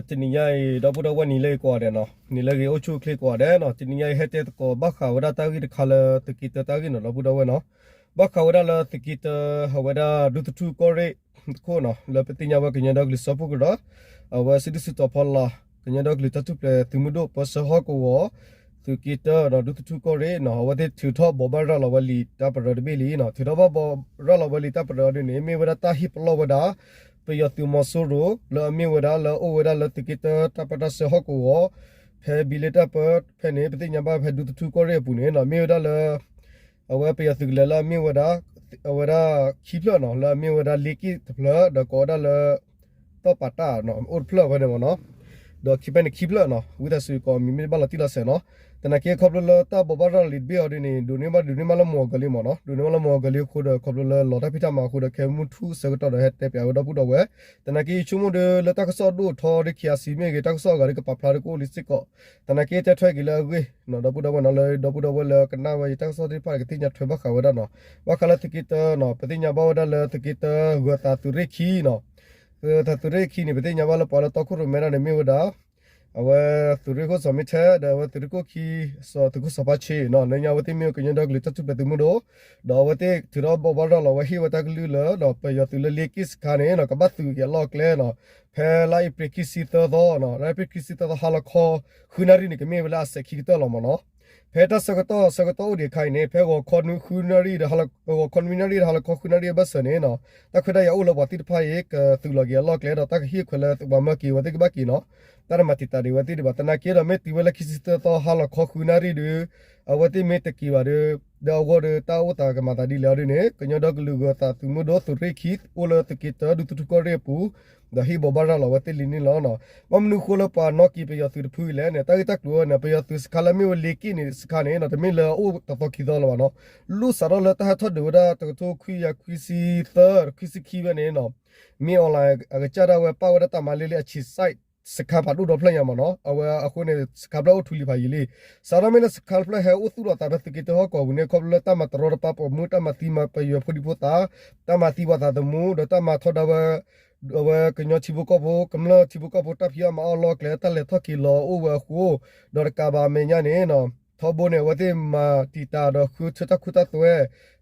တနံၤညါအံၤ ဒီပုၢ်ဒီဝဲၢ်နံၤလၢဂ့ၤကိးဂၤဒဲးနီၤ, နံၤလၢဂ့ၤအိၣ်ဆူၣ်အိၣ်ချ့ကိးဂၤဒဲးနီၤ, တနံၤညါအံၤ ဟဲတဲသကိးဘၣ်ဃးဝဲဒၣ်တၢ်ဂ့ၢ်တခါလၢသုးက့တၢတၢ်ဂ့ၢ်နီၤ ဒီပုၢ်ဒီဝဲၢ်နီၤ, ဘၣ်ဃးဝဲဒၣ်လၢသုးက့တၢ အဝဲဒၣ်ဒူသထူၣ်ကီၢ်ရ့ၣ်တခိၣ်နီၤ လၢပသ့ၣ်ညါဝဲကညီဒီကလုာ်စၢဖှိၣ်ကရၢ, အဝဲစံးဒုးစံးတီၤဖီလာ် ကညီဒီကလုာ်တၢ်ထူၣ်ဖျဲးသုးမုၢ်ဒိၣ်ပၢဆှၢဟီၣ်ကဝီၤ သုးက့တၢဒီးဒူသထူၣ်ကီၢ်ရ့ၣ်နီၤ အဝဲသ့ၣ်ထုးထီၣ်ဘိးဘၣ်ရၤလီၤဝဲလံာ်တၢ်ပရၢတဘ့ၣ်လံနီၤ, ထုးထီၣ်ဘၣ်ဘိးရၤလီၤဝဲလံာ်တၢ်ပရၢဒ်န့ၣ် မ့ၢ်ဝဲဒၣ်တၢ်ဟ့ၣ်ပလီၢ်ဝဲဒၣ် ပယီၤသုးမီၤစိရိၤ လၢအမ့ၢ်ဝဲဒၣ်လၢအအိၣ်ဝဲဒၣ်လၢသုးက့တၢတၢ်ပၢတၢ်ဆှၢဟီၣ်ကဝီၤ ဖဲဘံလ့တၢ်ပၢဖဲန့ၣ် ပသ့ၣ်ညါဘၣ်ဖဲဒူသထူၣ်ကီၢ်ရ့ၣ်အပူၤန့ၣ်နီၤ မ့ၢ်ဝဲဒၣ်လၢ အဝဲပယီၤသုးကလၢၤလၢအမ့ၢ်ဝဲဒၣ် အဝဲဒၣ်ခံဖျၢၣ်နီၤ လၢအမ့ၢ်ဝဲဒၣ်လ့က့ၣ်တဖျၢၣ် ဒီးကိးဝဲဒၣ်လၢ တီၢ်ပာ်တၢ်နီၤ အိၣ်တဖျၢၣ်ဖဲန့ၣ်မ့ၢ်နီၤ, ဒီးခံဖဲန့ၣ်ခံဖျၢၣ်နီၤ ဝံသးစူၤကိးမံၤမ့ၢ်တဘၣ်လီၤတံၢ်လီၤဆဲးနီၤ, သနာ်က့ခီဖျိလၢတၢ်ဘိးဘၣ်ရၤလီၤလံာ်တဘ့ၣ်အီၤဒ်န့ၣ် ဒိးန့ၢ်ဘၣ်ဒိးန့ၢ်ဘၣ်လၢမုၢ်အဂၤလံမ့ၢ်နီၤ, ဒိးန့ၢ်ဘၣ်လၢမုၢ်အဂၤလံအဃိဒီး ခီဖျိလၢလီၤတၢ်ဖံးတၢ်မၤအဃိဒီး ခဲမုၢ်ထူၣ်အဆၢကတီၢ်ဒီးဟဲတဲပၠးဝဲဒီပုၢ်ဒီဝဲၢ်, သနာ်က့ယဆိကမိၣ်ဒီးလၢတၢ်ကစီၣ်ဒိၣ်ထီဒ် ခ့ၣ်အါစံမ့ၢ်ဂ့ၤ တၢ်ကစီၣ်အဂၤဒီးကပာ်ဖျါဒီးကအိၣ်လံစ့ၢ်ကီး, သနာ်က့တဲထွဲက့ၤလၢအဂ့ၢ်နီၤ ဒီပုၢ်ဒီဝဲၢ်နီၤ လၢဒီပုၢ်ဒီဝဲၢ်လၢကနၣ်ဝဲယတၢ်ကစီၣ်သ့ၣ်တဖၣ်န့ၣ် ကသ့ၣ်ညါထွဲဘၣ်ဃးဝဲဒၣ်နီၤ, ဘၣ်ဃးလၢသုးက့တၢနီၤ ပသ့ၣ်ညါဘၣ်ဝဲဒၣ်လၢသုးက့တၢဂၢၤသးသုးရ့ၣ်ခံနီၤ, ဂၢၤသးသုးရ့ၣ်ခံန့ၣ် ပသ့ၣ်ညါဘၣ်လၢပှၤလၢတီခိၣ်ရိၣ်မဲဒၣ်န့ၣ်မ့ၢ်ဝဲဒၣ် အဝဲသုးရ့ၣ်ခိၣ်စီၤမ့ၢ်ထဲ ဒီးအဝဲသုးရ့ၣ်ခိၣ်ခံ စီၤသုးခိၣ်စီၤပၤဆံးနီၤ လၢညါအဝဲသ့ၣ်မ့ၢ်ဝဲကညီဒီကလုာ်တၢ်ထူၣ်ဖျဲးသုးမုၢ်ဒိၣ်, ဒီးအဝဲသ့ၣ်ထုးထီၣ်ဘိးဘၣ်ရၤလီၤဝဲဟ့ၣ်ဝဲတၢ်ကလုၢ်လၢ ဒီးပယီၤသုးလၢလ့က့ၣ်စခါန့ၣ်နီၤ ကဘၣ်သုးက့ၤအလီၢ်အကျဲနီၤ, ဖဲလါအ့ဖြ့ၣ်ခံဆံသၢသီနီၤ လါအ့ဖြ့ၣ်ခံဆံသၢသီဟါလီၤခီ ဃုနၣ်ရံၣ်န့ၣ် ကမ့ၢ်ဝဲလၢအစဲးခံကတၢၢ်လီၤမ့ၢ်နီၤ, ဖဲတၢ်ဆၢကတီၢ်ဆၢကတီၢ်အိၣ်ဒံးအခါအံၤန့ၣ် ဖဲဂီၤခီနွံဃုနၣ်ရံၣ်ဒီး ဂီၤခီနွံနၣ်ရံၣ်ဒီးဟါလီၤခီဃုနၣ်ရံၣ်အဘၢၣ်စၢၤန့ၣ်နီၤ, တၢ်ခွဲးတၢ်ယာ်အိၣ်လၢပှၤသ့ၣ်တဖၣ်အံၤ ကသုးလီၤက့ၤအလီၢ်အကျဲဒီး တၢ်ကဟ့ၣ်ခွဲးလၢပှၤမၢက့ၤဝဲသ့ၣ်ကဘၣ်က့ၤနီၤ, တၢ်တမၤတံာ်တာ်ဒံးဝဲသ့ၣ်ဒံးဘၣ် သနာ်က့ဒီးမ့ၢ်တုၤဝဲလၢခံဆံသၢသီဟါလီၤခီဃုနၣ်ရံၣ်ဒီး အဝဲသ့ၣ်မ့ၢ်တက့ၤဘၣ်ဒီး ဒီးအဂီၢ်ဒီးတၢ်အိၣ်သးကမၤသးဒ်လဲၣ်အီၤဒ်န့ၣ် ကညီဒီကလုာ်ဂၢၤသးသုးမုၢ်ဒိၣ်သုးရ့ၣ်ခံ အိၣ်လၢသုးက့တၢဒူသထူၣ်ကီၢ်ရ့ၣ်အပူၤ ဒီးဟ့ၣ်ဘိးဘၣ်ရၤလီၤဝဲသ့ၣ်လံန့ၣ်လီၤ. ဘၣ်မနုၤအဃိလၢပှၤနီၣ်က့ၤပယီၤသုးတဖုအံၤလဲၣ်န့ၣ် တၢ်ဂ့ၢ်တၢ်ကျိၤဝဲန့ၣ် ပယီၤသုးစခါလၢအမ့ၢ်ဝဲလ့က့ၣ်န့ၣ် စခါန့ၣ် တမ့ၢ်လၢအအိၣ်တသီခံသီလၢၤဘၣ်နီၤ. လူစးထီၣ်လၢတၢ်ဟဲထီၣ်ဒုးဝဲဒၣ်တကထိခွံကယၤခွံဆံသၢ ခွံဆံခံဖဲန့ၣ်နီၤ မ့ၢ်အီၣ်လဲၣ် အကစၢ်ဒၣ်ဝဲပာ်ဝဲဒၣ်တၢ်မၤလ့လၢအဆံးစဲး စခါဖးဒိၣ်ဒီဖျၢၣ်ညါမ့ၢ်နီၤ. အဝဲအဃိန့ၣ် စခါဖျၢၣ်အိၣ်ထူလံၤဖးယံၤလံ. စးထီၣ်မ့ၢ်လၢစခါတဖျၢၣ်ဟဲအိၣ်သူၣ်လီၤသးဖဲသုးက့တၢဟီၣ်ကဝီၤပူၤန့ၣ် ခီဖျိလၢတၢ်မၤတရီတပါပိာ်မုၣ် တၢ်မၤသံမၤပယွဲဖိဒံဖိသၣ် တၢ်မၤသံပှၤသးသမူ ဒီးတၢ်မၤထီဒါဝဲ အဝဲကညီထံဖိကီၢ်ဖိ ကမျၢၢ်ထံဖိကီၢ်ဖိတၢ်ဖံးအီၣ်မၤအီၣ်လီၢ်ကျဲ တၢ်လဲၤထီၣ်က့ၤလီၤအိၣ်ဝဲအဃိ ဒီးတကးဘၣ်အမဲာ်ညါန့ၣ် ထီဘိန့ၣ် အဝဲသ့ၣ်မၤတံာ်တာ်ဒီးဃုထၢတၢ်ခိတၢ်သွဲ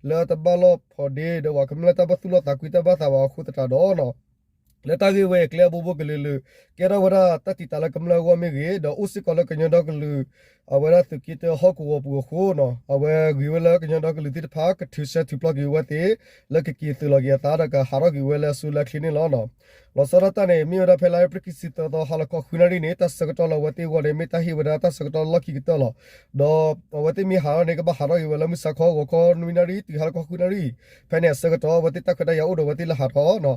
လၢတဘၣ်လိာ်ဖိးဒ့ ဒီးပှၤကမျၢၢ်တၢ်ဘၣ်သူၣ်လီၤသးကွံတၢ်ဘၣ်သးဝဲအဃိသတးဒီး လၢတၢ်ဂ့ၢ်ဝဲအံၤ ကျဲအဘိဘိကလုာ်လုာ် ကဲထီၣ်ဝဲဒၣ်တၢ်တံာ်တာ်လၢကမျၢၢ်အဂီၢ်မ့ၢ်ဂ့ၤ ဒီးအိၣ်စ့ၢ်ကီးလၢကညီဒီကလုာ် အဝဲဒၣ်သုးက့တၢဟီၣ်ကဝီၤပူၤအဃိနီၤ အဝဲဂ့ၤဝဲလၢကညီဒီကလုာ်သ့ၣ်တဖၣ် ကထုးဆၢထုးပျီက့ၤဝဲသ့ၣ် လၢကက့ၤသုးလီၤက့ၤအသးဒီးကဟးထီၣ်က့ၤဝဲလၢအစိၤလၢအချ့န့ၣ်လီၤ. လီၤဆီဒၣ်တၢ်န့ၣ် မ့ၢ်ဝဲဒၣ်ဖဲလါအ့ဖြ့ၣ်ခံဆံသၢသီ ဟါလီၤခီဃုနၣ်ရံၣ်န့ၣ် တၢ်ဆၢကတီၢ်လၢအဝဲသ့ၣ်အဂီၢ်န့ၣ် မ့ၢ်တၢ်ဟ့ၣ်ဝဲဒၣ်တၢ်ဆၢကတီၢ်လီၢ်ခံကတၢၢ်လီၤ. ဒီးအဝဲသ့ၣ်မ့ၢ်ဟးထီၣ်န့ၣ် ကဘၣ်ဟးထီၣ်က့ၤဝဲလၢမုၢ်ဆါခီ ဂီၤခီနွံနၣ်ရံၣ် တုၤဟါလီၤခီဃုနၣ်ရံၣ် ဖဲန့ၣ်အဆၢကတီၢ် အဝဲသ့ၣ်တၢ်ခွဲးတၢ်ယာ်အိၣ်ဒီးအဝဲသ့ၣ်လၢဟးထီၣ်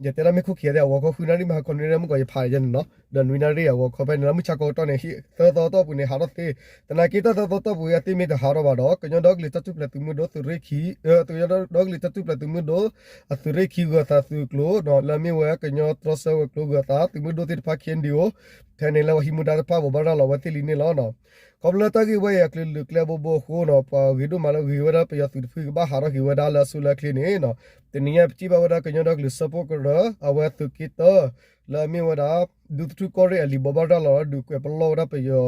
ယတဲဒၣ်မ့ၢ်ခိၣ်ခံဂၤသ့ၣ် အဂီၤခီဃုနၣ်ရံၣ်မ့ၢ်ဟါခီနွံနၣ်ရံၣ်မ့ၢ်ကီးယဖးယဲန့ၣ်နီၤ ဒီးနွံနၣ်ရံၣ်အဂီၤခီဖဲန့ၣ်လီၤ မုၢ်ဆါခီကတီၢ်န့ၣ် ဟံၣ်သၢသီတီၢ်ပူၤန့ၣ် ဟးထီၣ်သ့, သနာ်က့တၢ်သၢသီတီၢ်ပူၤအံၤ အသ့ၣ်မ့ၢ်တဟးထီၣ်ဘၣ်ဒီး ကညီဒီကလုာ်တၢ်ထူၣ်ဖျဲးသုးမုၢ်ဒိၣ်သုးရ့ၣ်ခံ ကညီဒီကလုာ်တၢ်ထူၣ်ဖျဲးသုးမုၢ်ဒိၣ် အသုးရ့ၣ်ခံဂၢၤသးသုးကျိၤ လၢအမ့ၢ်ဝဲကညီတြီဆၢဝဲၤကျိၤဂၢၤသး သုးမုၢ်ဒိၣ်သ့ၣ်တဖၣ် ခဲအံၤဒံးအိၣ် ဖဲန့ၣ်လၢပှၤဟံးမူဒါတဖၣ် ဘိးဘၣ်ရၤလီၤဝဲသ့ၣ်လံန့ၣ်လီၤ. ခီဖျိလၢတၢ်ဂ့ၢ်ဝဲအံၤ အကလုာ်ကလုာ်ကျဲအဘိဘိအဃိနီၤ ပှၤဂ့ၤဒိၣ်မးလၢဂ့ၤဝဲဒၣ်ပယီၤသုးတဖု ကဘၣ်ဟးထီၣ်က့ၤဝဲဒၣ်လၢအစိၤလၢအချ့န့ၣ် တနံၤညါပထံၣ်ဘၣ်ဝဲဒၣ်ကညီဒီကလုာ်စၢဖှိၣ်ကရၢ အဝဲသုးက့တၢ လၢအမ့ၢ်ဝဲဒၣ် ဒူသထူၣ်ကီၢ်ရ့ၣ်အလံာ်ဘိးဘၣ်ရၤလီၤ ဒုးကွဲးပလီၢ်ဝဲဒၣ်ပယီၤ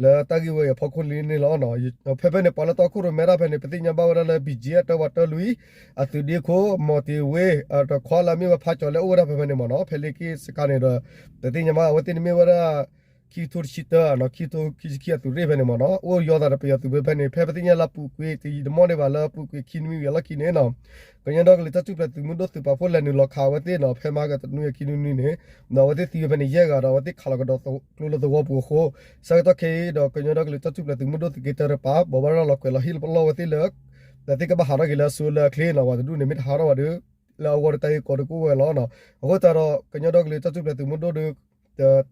လၢတၢ်ဂ့ၢ်ဝဲအံၤအဖီခိၣ်လံန့ၣ်လီၤ. ဖဲဖဲန့ၣ် ပှၤလၢတီခိၣ်ရိၣ်မဲဒၣ်ဖဲန့ၣ် ပသ့ၣ်ညါဘၣ်ဝဲဒၣ်လၢ ဘံၣ်ကၠံအတၢ်ဝးတၢ်လွံၢ် အသုးဒ့ခိၣ် မီၣ်တ့ၢ်ဝ့ တခွါလၢအမ့ၢ်ဝဲဖးကၠီၤလၢအိၣ်ဝဲဒၣ်ဖဲဖဲန့ၣ်မ့ၢ်နီၤ ဖဲလ့က့ၣ်စခါန့ၣ်ဒီး ပသ့ၣ်ညါဘၣ်အဝဲသ့ၣ်န့ၣ်မ့ၢ်ဝဲဒၣ် ခံကထိတဆံတၢနီၤ ခံကထိခံဆံခံအသုးရ့ၣ်ဖဲန့ၣ်မ့ၢ်နီၤ အိၣ်ယီၤသးဒီးပယီၤသုးဖဲဖဲန့ၣ် ဖဲပသ့ၣ်ညါလၢအပူၤကွံာ်တယံာ်တမီၢ်န့ၣ်ဘၣ်လၢအပူၤကွံာ်ခံနွံဝံၤအလီၢ်ခံန့ၣ်နီၤ ကညီဒီကလုာ်တၢ်ထူၣ်ဖျဲးသုးမုၢ်ဒိၣ်သုးပာ်ဖှိၣ်လဲၤနုာ်လီၤခးအဝဲသ့ၣ်နီၤ ဖဲမဟါကတနွံအခံနွံနွံန့ၣ် ဒီးအဝဲသ့ၣ်သံဝဲဖဲန့ၣ်ယဲၢ်ဂၤဒီး အဝဲသ့ၣ်ခးလီၤကဒီးကျိလၢသဝီပူၤအဃိ ဆၢကတီၢ်ခဲအံၤဒီး ကညီဒီကလုာ်တၢ်ထူၣ်ဖျဲးသုးမုၢ်ဒိၣ်သုးက့တၢတပၤ ဘိးဘၣ်ရၤလီၤကွဲးလီၤဟ့ၣ်ပလီၢ်ဝဲသ့ၣ်လၢ ဒီးသ့ၣ်ကဘၣ်ဟးထီၣ်က့ၤလၢအစိၤလၢအချ့နီၤ ပှၤတဒူၣ်န့ၣ် မ့ၢ်တဟးထီၣ်ဘၣ်ဒီး လၢအဂီၢ်ဒီးတၢ်ဂ့ၢ်ကီဒုးကအိၣ်ဝဲလီၤ. အဃိသတးဒီး ကညီဒီကလုာ်တၢ်ထူၣ်ဖျဲးသုးမုၢ်ဒိၣ်ဒီး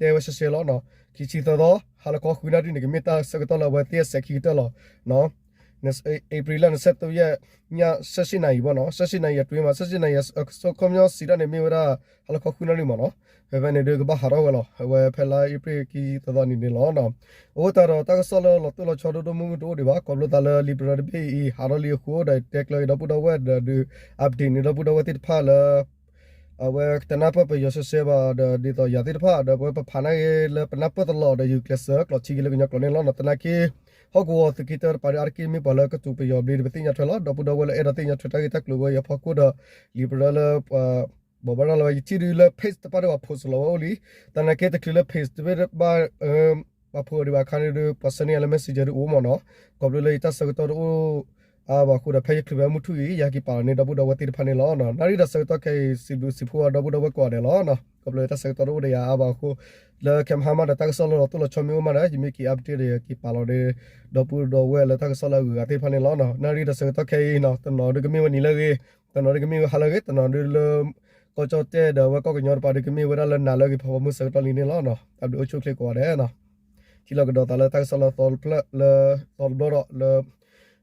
တဲဝဲရှဲရှဲလီၤနီၤ ခံဆံသၢသီ ဟါလီၤခီဃုနၣ်ရံၣ်န့ၣ် ကမ့ၢ်တၢ်ဆၢကတီၢ်လၢအဝဲသ့ၣ်အစဲးခံကတၢၢ်လီၤ. အ့ဖြ့ၣ်လါ နှစ်ဆယ့်သုံးရက်ည ဆယ့်ရှစ်နာရီပေါ့နော် ဆယ့်ရှစ်နာရီအတွင်းမှာ ဆယ့်ရှစ်နာရီအစောခီပညီစံးတၢ်န့ၣ် မ့ၢ်ဝဲဒၣ် ဟါလီၤခီဃုနၣ်ရံၣ်မ့ၢ်နီၤ ဖဲဖဲန့ၣ်ဒီးကဘၣ်ဟးထီၣ်ဝဲလီၤ အဝဲဖဲလါအ့ဖြ့ၣ်ခံသီသီနံၤန့ၣ်လီၤ. အဃိသတးဒီးတၢ်ကစီၣ်လၢလီၤတိၢ်လီၤဆီဒိၣ်ဒိၣ်မုၢ်မုၢ်တအိၣ်ဒံးဘၣ် ခီဖျိသးလၢလံာ်ပရၢတဘ့ၣ်အံၤ ဟးထီၣ်လံအဃိ ဒီးတဲကျၢၤက့ၤဒီပုၢ်ဒီဝဲၢ်ဒီးဒုး update န့ၢ်ဒီပုၢ်ဒီဝဲၢ်သ့ၣ်တဖၣ်လၢ အဝဲတနၢ်ပၢၢ်ပယီၤရှဲရှဲဘၣ်ဒီး ဒ်သိးယၤသ့ၣ်တဖၣ်ဒီး ပဝဲပဖးနာ်က့လၢပနၢ်ပၢၢ်တလီၤဒီး ယကျဲးစၢးကျိးထံက့ၤလၢကညီကျိာ်န့ၣ်လီၤ. သနာ်က့ ဟီၣ်ကဝီၤသုးက့တၢတပၤဒီး အါတက့ၢ်မ့ၢ်ပှၤလၢကတိၤပယီၤဘျ့ဒီး ပသ့ၣ်ညါထွဲလီၤ. ဒီပုၢ်ဒီဝဲၢ်လၢအဲၣ်ဒိးသ့ၣ်ညါထွဲတၢ်ဂ့ၢ်တၢ်ကျိၤဝဲအံၤအဖီခိၣ်ဒီး လံာ်ပရၢလၢ ဘိးဘၣ်ရၤလီၤဝဲ ယထံၣ်ဒုးလၢ page တဖၣ်ဒီးပှၤ post လီၤဝဲအိၣ်လံ. သနာ်က့တချုးလၢ page တဘ့ၣ်ဘၣ် ပှၤ post ဒံးဘၣ်အခါန့ၣ်ဒီး ပှၤဆှၢန့ၢ်ယၤလၢ messenger ဒုးအိၣ်မ့ၢ်နီၤ. ခီဖျိလၢယတၢ်ဆၢကတီၢ်တအိၣ်အါဘၣ်အဃိဒီး ဖဲယချုးဖဲမုၢ်ထူၣ်အံၤ ယဟဲက့ၤပာ်လီၤန့ၢ်ဒီပုၢ်ဒီဝဲၢ်သ့ၣ်တဖၣ်န့ၣ်လီၤ. နၣ်ရံၣ်ဒီးဆၢကတီၢ်ခဲအံၤ စံးဘျုးစံးဖှိၣ်အဒီပုၢ်ဒီဝဲၢ်ကိးဂၤဒဲးလီၤ. ခီဖျိလၢတၢ်ဆၢကတီၢ်တအိၣ်ဒီးယၤအါဘၣ်အဃိ လၢခဲမဟါမးဒီး တၢ်ကစီၣ်လၢလီၤတိၢ်လီၤဆီမ့ၢ်အိၣ်မးဒီး ယမ့ၢ်က့ၤ update ဒီးယက့ၤပာ်လီၤဒီး ဒီပုၢ်ဒီဝဲၢ်လၢတၢ်ကစီၣ်လၢအဂုၤအဂၤသ့ၣ်တဖၣ်န့ၣ်လီၤ. နၣ်ရံၣ်ဒီးဆၢကတီၢ်ခဲအံၤ တနီၤဒုးကမ့ၢ်ဝဲနံၤလၢအဂ့ၤ, တနီၤဒုးကမ့ၢ်ဝဲဟါလၢအဂ့ၤ, တနီၤဒုးလၢ ကီၢ်ကၠီၣ်တဲၣ်ဒီးဝဲကီၢ်ကညီတပၤဒုးကမ့ၢ်ဝဲဒၣ်လၢနၤလၢအဂ့ၤ ဖီဖီမုၢ်ဆၢကတီၢ်လံန့ၣ်လီၤ. တၢ်ဘျုးအိၣ်ဆူၣ်အိၣ်ချ့ကိးဂၤဒဲးနီၤ. ထံၣ်လိာ်ကဒီးသးလၢတၢ်ကစီၣ်လၢသီတဖျၢၣ်လၢ သီတဘျီဒီးလၢ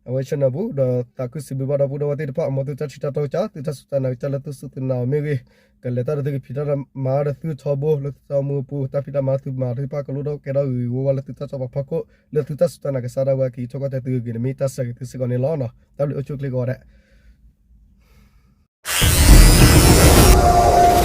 အဝဲ channel ပူၤ ဒီးသးခုစံးဘျုးဘၣ်ဒီပုၢ်ဒီဝဲၢ်သ့ၣ်တဖၣ် မ်သုတၢ်ထံၣ်တၢ်တီကစၢ် သုတၢ်စူၢ်တၢ်နာ်ကစၢ်လၢသုစူၢ်သုနာ်အီၤမ့ၢ်ဂ့ၤ, ကလဲၤတၢ်ဒီးသုကဖံးတၢ်မၤဒီးသုထီဘိ လၢသုတၢ်အိၣ်မူအပူၤ တၢ်ဖံးတၢ်မၤသုမၤသုတဖၣ်ကလိၣ်ထီၣ်ကဲထီၣ်ဂ့ၤဂ့ၤဝါဝါလၢသုတၢ်စီပာ်ဖီခိၣ် လၢသုတၢ်စူၢ်တၢ်နာ်ကစၢ်ဒၣ်ဝဲအက့ၤထီၣ်ကီၢ်တဲသုဂ့ၤဂ့ၤန့ၣ် မ့ၢ်တၢ်ဆၢဂ့ၤသုစ့ၢ်ကီးန့ၣ်လီၤ. တၢ်ဘျုးအိၣ်ဆူၣ်အိၣ်ချ့ကိးဂၤဒဲး.